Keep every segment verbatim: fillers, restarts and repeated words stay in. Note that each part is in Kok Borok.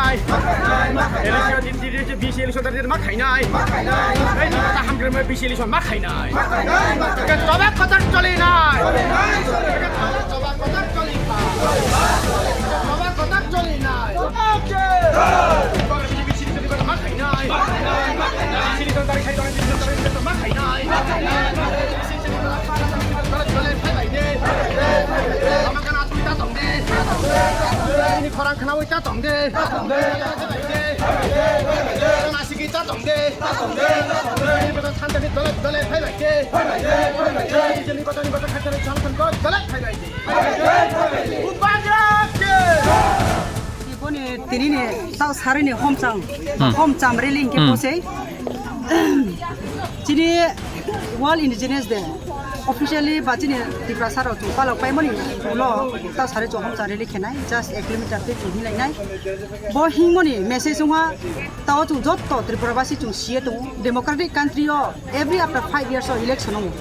Election din din din B C election din ma khainai. Ei din ta hamkre ma B C election ma khainai. Ke toba kotor choli nai. Ke toba kotor choli nai. Toba kotor choli nai. Ma khainai. B C election dari khai dari ma khainai. Khorang khnawi ta tong de. Khorang khnawi ta tong de. Nasiki ta tong de. Dole dole phai bai de. Jeli bata ni bata khachari chang tong dole phai bai de. Boni tini ni tau sari ni homchang. Hmm. Homcham rally hingke Hmm. Posei. Chini World Indigenous Day officially ba chini Tiprasa rok chung palok paimani ulo ta sari chung homcham rally khenai, just ek kilometer tei chung hinlainai. Bo hingmani message wngha, tao chung jotto Tripura basi chung siye tongo, democratic country o every after five years o election wngo.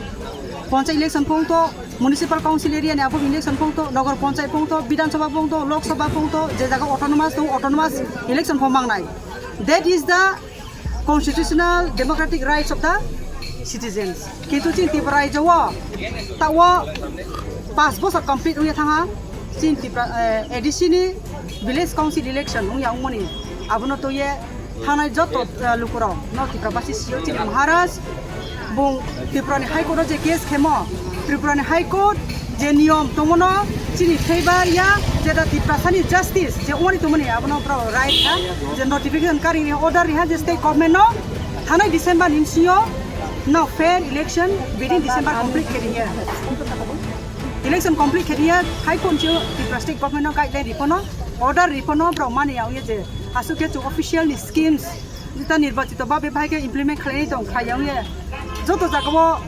Poncha election phung to, municipal council area ni abo election phung to, nogor ponchai phung to, bidhan sabha phung to, lok sabha phung to, je jaga autonomous tongo, autonomous election phung mangnai. That is the constitutional democratic rights of the citizens. Kintu chini Tripura rajyo o tao pas bosor complete wngya thangha chini Tripura, eh, A D C ni village council election wngya wngmani abono twiye thanai joto, eh, lukurok no Tripura basi sio chini Maharaj bung Tripura ni High Court o je case khemo Tripura ni High Court je niyom tongmano chini favor ya, jeta Tiprasani justice je wngmani tongmani abono borok right ha, je notification kari ni order riha je state government no thanai December ni bisingo no fair election within December complete khe riya. Election complete khe riya, High Court je Tripura state government no guideline ripono, order ripono borok mani ya je asuk khe chung official ni schemes jeta nirbachito babe bahai khe implement khlainai tong khlai ya wngya. Joto jagao,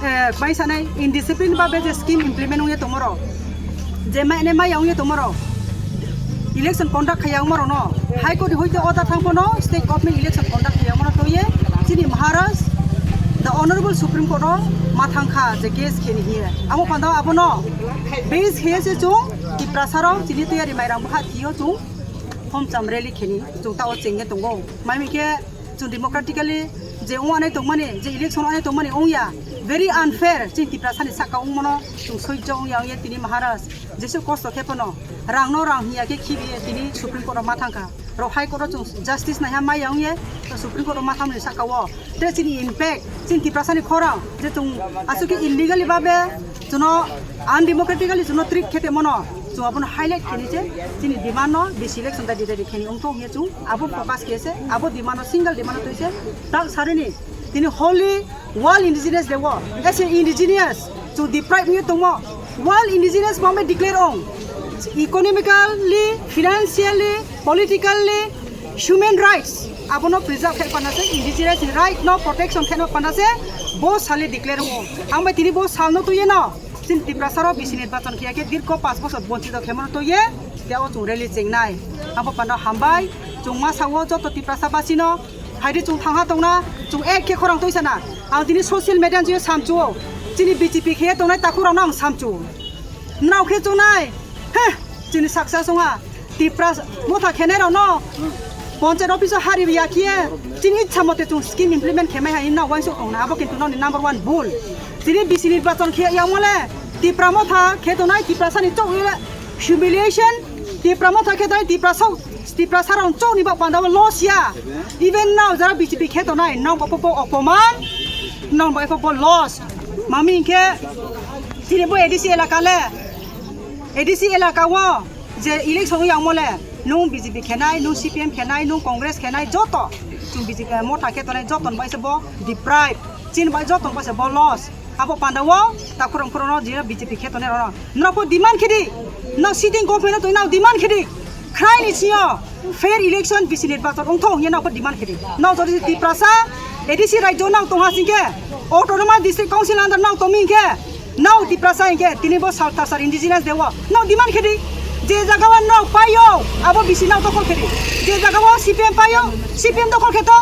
eh, bai sanai indiscipline babe je scheme implement wngya tongmoro. Je mai ne mai wngya tongmoro. Election conduct khaya wngmoro no. High Court hoite order thang pono state government election conduct khaya wngmoro toye. Chini Maharaj, the Honorable Supreme Court o ma thang kha je case kheni hiye. Amo panda abono base hiye se chung Tiprasa rok chini tiyari mairang bwkha thiyo chung homcham rally kheni chung ta o chengya tongo. Mai mikhe Chwng democratically je wngya nai tongmani, je election wngya nai tongmani wngya, very unfair, chini Tiprasani saka wngmano chwng soijo wngya wngya tini Maharaj, jesu kosto khe phano rangno rang hiya khe khibiye tini Supreme Court o ma thangkha. Rok High Court o chwng justice naiha maya wngya, Supreme Court o ma thangmani saka o. Tei chini impact, chini Tiprasani khorang je chwng aswk khe illegally babe chwngno undemocratically chwngno treat khe tongmano, chwng abono highlight kheni je chini demand no bisi election dadi dadi kheni wngthok hiya chwng abo focus khe se, abo demand no, single demand no twi se tak sarini tini Holy World Indigenous Day o as a indigenous chwng deprive wngwi tongmo. World Indigeness Month declare ong, economically, financially, politically, human rights abono preserve khai panda se, indigenous right no protection khai panda se bo sali declare ong. Ang bai tini bo salno twi no chini Tiprasa rok bisi nirbachon khiya khe dirko panch bochor bonchito khe mano twi ye, tei o chwng rally chengnai. Abo panda hambai, chwng ma sao joto Tiprasa basino, phaidi chwng thangha tongna, chwng ek khe khorang twi sana. Ang tini social media ni samchuo, chini B J P khe tongnai takhuk rokno ang samchuo. Nrao khe chunai, he, chini saksa songha, Tipra motha khenai rokno, panchayat office o hari ya khiye, chini ichha mote chwng scheme implement khe mai hai na waisuk ongna, abo kintu noni number one bul. Chini bisi nirbachon khe yang mole, Tipra motha khe tonai, Tiprasani chok humiliation, Tipra motha khe tonai, Tipra sok, Tiprasa rok chok ni bak panda loss ya. Even now jara B J P khe tonai, nang bo popo opoman, nang bo popo loss. Mami hinkhe chini bo A D C elaka le, A D C elaka o je election yang mole, nung B J P khenai, nung C P M khenai, nung Congress khenai, joto chwng B J P motha khe tonai, joto ni bai se bo deprive, chini bai joto ni bai se bo loss. Abo panda o takhurang khurang no je B J P khe tonai rok no, nrao pho demand khedi, no sitting government no twi nrao demand khedi, khrai ni sio. Fair election bisi nirbachon wngthok hiya nao demand khedi. Nao jodi Tiprasa A D C rajyo nao tongha singkhe, Autonomous District Council under nao tongmi hinkhe, nao Tiprasa hinkhe tini bo sal tasar indigenous dewo nao demand khedi. Je jaga o nao paio, abo bisi nao dokhol khedi. Je jaga o C P M paio, C P M dokhol kheto.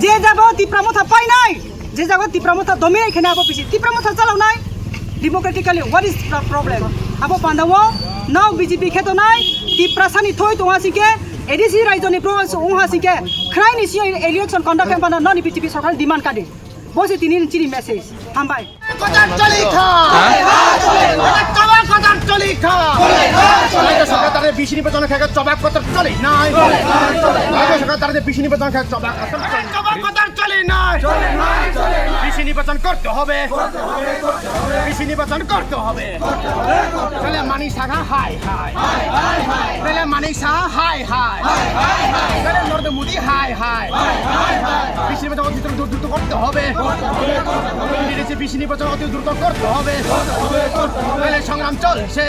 Je jaga o Tipra motha painai, je jaga Tipra motha dominate khenai abo bisi Tipra motha chalawnai democratically, what is the problem? Abo panda o nao B J P khe tonai, Tiprasani thoi tongha singkhe A D C raijoni pro wngha singkhe khraini sio election conduct khe phano noni B J P sarkar demand kadi. Bosi tini chini message. Hambai. Kotor choli kha. Kotor, kotor choli kha. Raijyo sarkar tare B C nirbachan khe choba kotor choli nai. Raijyo sarkar tare B C nirbachan khe choba kotor choli nai. Choba kotor choli nai. B C nirbachan korte hobe. B C nirbachan korte hobe. Tale Manik Saha hai hai. Tale Manik Saha hai hai. Tale Narendra Modi hai hai. B C nirbachan অতি দ্রুত, দ্রুত করতে হবে। বিদেশে B C নির্বাচন অতি দ্রুত করতে হবে। নাইলে সংগ্রাম চলছে।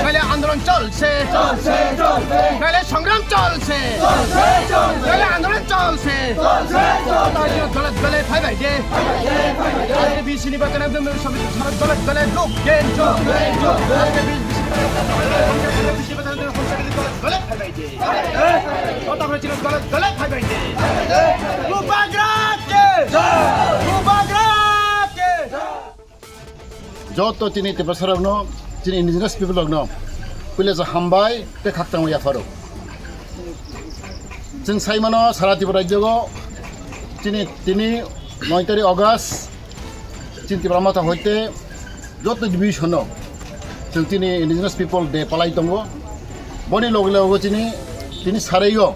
নাইলে আন্দোলন চলছে। নাইলে সংগ্রাম চলছে। নাইলে আন্দোলন চলছে। দলে দলে ফাইভ আই ডে। আজকে B C নির্বাচনে একদম সব দলে দলে যোগ দেন, যোগ দেন, যোগ দেন। আজকে B C নির্বাচনে দলে দলে five I day. Bubagra ke! Bubagra ke! Joto chini Tiprasa rokno, chini indigenous people rokno, puila je hambai tei khakchangma yapharo. Chwng saimano sara Tripura rajyo chini tini noi tarik August, chini Tipra Motha hoite joto division no chwng tini Indigenous People Day palai tongo. Boni loge loge chini, tini sario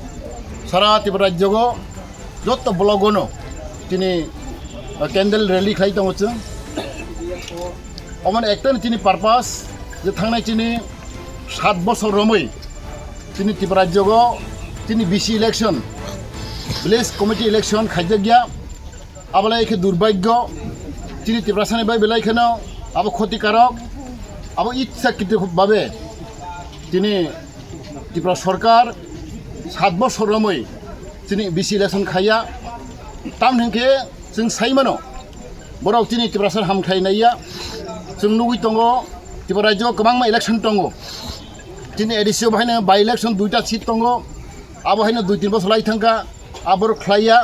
sara Tripura rajyo joto block no tini, uh, candle rally khlai tongo chwng. Omo ekta ni chini purpose je thangnai chini sat bosor romwi chini Tripura rajyo chini B C election, village committee election khaijak ya. Abo lai khe durbhagyo, chini Tiprasani bai belai kheno abo khoti karok, abo ichchakritik bhabe tini Tripura sorkar sat bosor romwi chini B C election khaiya. Tamni hwnkhe chwng saimano borok chini Tiprasa hamkhlai naiya. Chwng nugwi tongo Tripura rajyo kwbangma election tongo. Chini A D C o bahaino by election duita seat tongo. Abo haino dui tin bosor lai thangkha, abo khlaiya.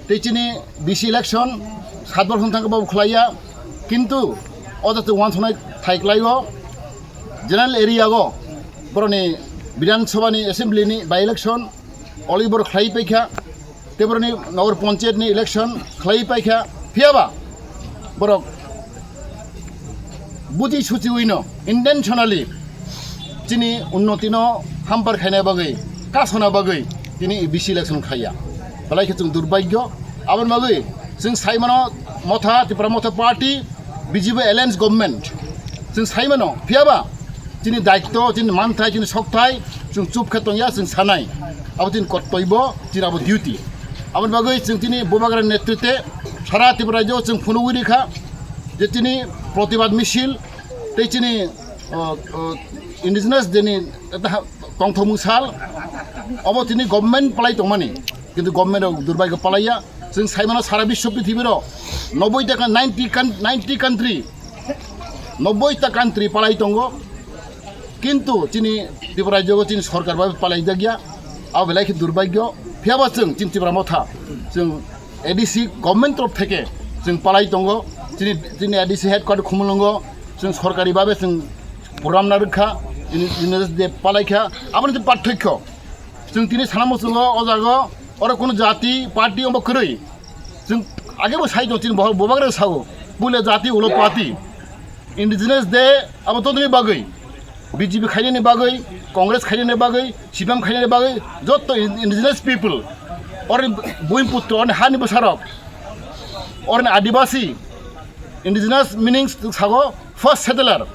Tei chini B C election sat bosor thangkha, bo khlaiya. Kintu o jato uansuknai thai klaio, general area o borokni Bidhan Sabha ni assembly ni by election oli borok khlai paikha. Tei borokni Nagar Panchayat ni election khlai paikha, phiyaba borok buji suchiwino intentionally chini unnoti no hamper khaina bagwi, kasona bagwi tini B C election khaiya. Belai khe chwng durbhagyo. Aboni bagwi chwng saimano Motha, Tipra Motha Party, B J P alliance government chwng saimano, phiyaba chini daitto, chini manthai, chini sokthai, chwng chup khe tongya, chwng sanai. Abo chini kortoibo, chini abo duty. Aboni bagwi chwng chini Bubagra netritwe sara Tripura rajyo chwng phunugwi rikha je chini protibad misil tei chini, o, o, indigenous jeni tongthokmung sal, obo chini government palai tongmani, kintu government rok durbhagyo palaiya. Chwng saimano sara biswo prithibiro noboi ta kan-, ninety kan-, ninety country, noboi ta country palai tongo, kintu chini Tripura rajyo chini sorkar bai palai jakya, abo belai khe durbhagyo. Phiyaba chwng chini Tipra Motha, chwng A D C government torof theke chwng palai tongo, chini, chini A D C headquarter Khumulwngo chwng sorkari babe chwng program narwkha, chini, chini je palai kha, aboni je parthokyo. Chwng tini sana muchungo o jaga oro kunu jati, party omo kwrwi. Chwng age bo sai tong chini bo-, Bubagra sao, puila jati ulo party. Indigenous Day abo totoni bagwi, B J P khainani bagwi, Congress khainani bagwi, C P M khainani bagwi, joto in-, indigenous people, orni buin putro, orni hani bwsarok, orni adibasi, indigenous meanings sago first settler,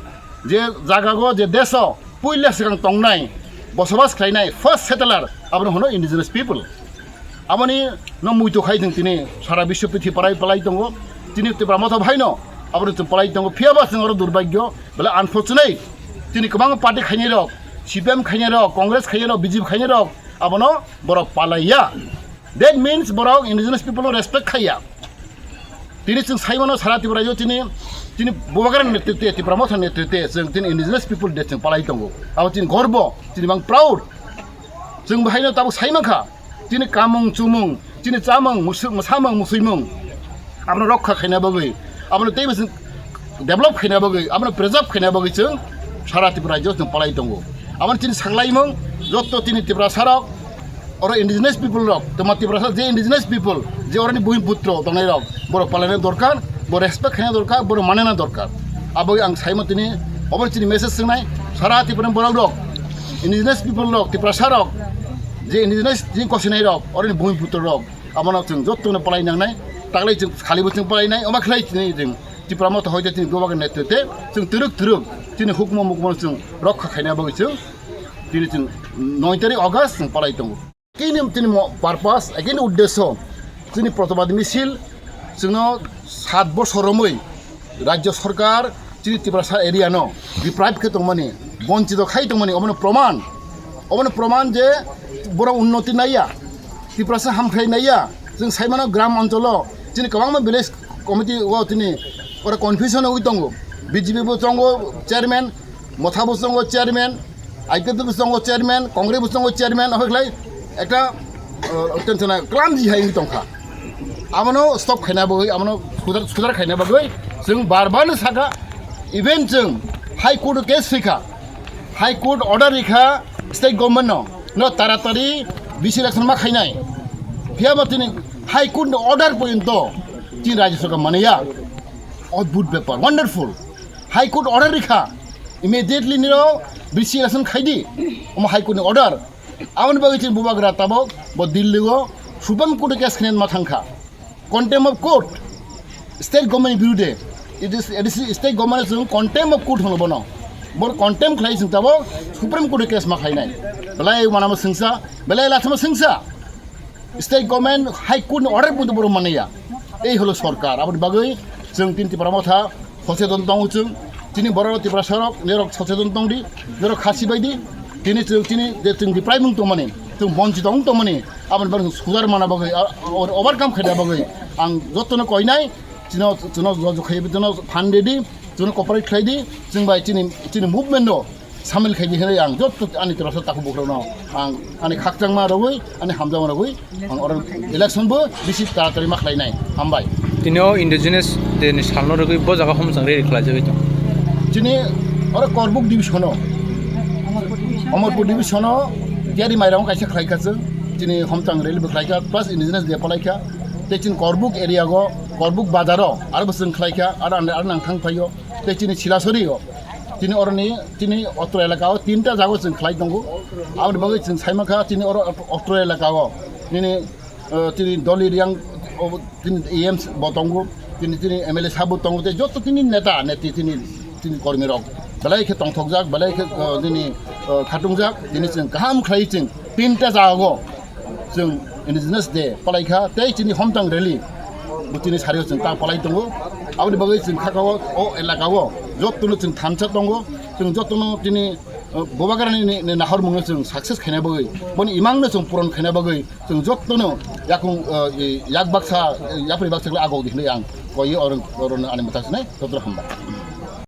je jagago, je deso puila swkang tongnai, bosobas khlainai first settler, abono hwno indigenous people. Aboni no muito khai chwng tini sara biswo prithibiro palai tongo. Tini Tipra Motha bahaino abono chwng palai tongo. Phiyaba chwng oro durbhagyo, belai unfortunate. Tini kwbangma party khainai rok, C P M khainai rok, Congress khainai rok, B J P khainai rok, abono borok palaiya. That means borok indigenous people no respect khaiya. Tini chwng saimano sara Tripura rajyo tini, tini Bubagra netritwe, Tipra Motha netritwe chwng tini Indigenous People Day chwng palai tongo. Abo chini gorbo, chini bang proud. Chwng bahaino tabuk saimankha, chini kamung chumung, chini chamung, musu-, mwsamung, musuimung, abono rokha khaina bagwi, abono teibo chwng develop khaina bagwi, abono preserve khaina bagwi chwng sara Tripura rajyo chwng palai tongo. Abono chini saklaimung, Jotto tini Tiprasa rok, oro indigenous people rok, toma Tiprasa je indigenous people, je oroni bhumi putro tongnai rok, borok palaina dorkar, bo respect khaina dorkar, borok manana dorkar. Abo ang saimo tini, obo chini message swngnai, sara Tripura borok rok, indigenous people rok, Tiprasa rok, je indigenous je kosinai rok, oroni bhumi putro rok, abono chwng jotto no palai nangnai, taklai chwng khalibo chwng palai nai, omo khlai chini chwng Tipra Motha hoite chini Bubagra netrite chwng twrwk twrwk chini hukmo mukmo chwng rokha khaina bagwi chwng tini chwng noi tarik August chwng palai tongo. Kini tini mo purpose, ekini uddesyo chini protobad misil chwngno sat bosor romwi Rajya Sarkar chini Tiprasa area no deprive khe tongmani, bonchito khai tongmani, obono proman, obono proman je borok unnoti naiya, Tiprasa hamkrai naiya. Chwng saimano gram ancholo chini kwbangma village committee o tini oro confusion wngwi tongo, B J P bo tongo chairman, Motha bo tongo chairman, I P F T bo tongo chairman, Congress bo tongo chairman, ahoi khlai ekta, uh, tension klamji hai wngwi tongkha. Abono stop khaina bagwi, abono sudar, sudar khaina bagwi chwng bar bar no saka, even chwng High Court o case rikha, High Court order rikha state government no, no taratari B C election ma khainai. Phiya ba tini High Court ni order porjonto chini Rajya Sarkar manaya. Adbhut bepar, wonderful. High Court order rikha, immediately niro B C election khaidi, omo High Court ni order. Aboni bagwi chini Bubagra tabok bo Delhi o Supreme Court o case khaina ma thangkha. Contempt of court, state government birude. It is, it is state government chwng contempt of court hono bono. Bor contempt khlai chwng tabok Supreme Court o case ma khlainai. Belai manama sengsa, belai lathama sengsa. State government High Court ni order porjonto borok manaya. Ei holo sorkar, aboni bagwi chwng tini Tipra Motha socheton tongo chwng. Tini borok Tiprasa rok, norok socheton tongdi, norok khasi baidi. Tini chwng tini je chwng deprive wng tongmani, chwng bonchito wng tongmani, aboni bagwi chwng sudar mana bagwi, a, o-, overcome khaina bagwi ang jotono koinai, chwngno, chwngno jojo khai, chwngno phan redi, chwngno cooperate khlaidi, chwng bai chini, chini movement no samil khaidi hinwi ang jotto ani Tiprasa takhuk bukhukno ang ani khakchangma rogwi, ani hamjakma rogwi ang oro election bo bisi taratari ma khlainai. Hambai. Tini o Indigenous Day ni salno rwgwi bo jaga homchang rally khlaijagwi tong. Chini oro Korbuk division o, Amarpur division o Tiyari Mairang o kaisa khlaikha chwng, chini homchang rally bo khlaikha, plus Indigenous Day palaikha. Tei chini Korbuk area o, Korbuk bazar o aro bo chwng khlaikha, aro, aro nang thang phaio. Tei chini Silasori o, chini oroni, chini otro elaka o tinta jaga o chwng khlai tongo. Aboni bagwi chwng saimankha chini oro otro elaka o nini, eh, chini Doli Riang o, chini E M bo tongo, chini, chini M L A sabo tongo, tei joto chini neta neti chini, chini kormi rok belai khe tongthokjak, belai khe, eh, chini, eh, khatungjak, chini chwng kaham khlai chwng tinta jaga o chwng Indigenous Day palaikha, tei chini homchang rally bo chini sario chwng ta palai tongo. Aboni bagwi chwng khakao o elaka o jotono chwng thansa tongo, chwng jotono chini, uh, Bubagrani ni, ni nahormungno chwng success khaina bagwi, boni imangno chwng puron khaina bagwi chwng jotono yakung, uh, i, yak baksa, yapri baksa khlai agok di hinwi ang koi oro, oro ani mwthang sinai jotono hambai.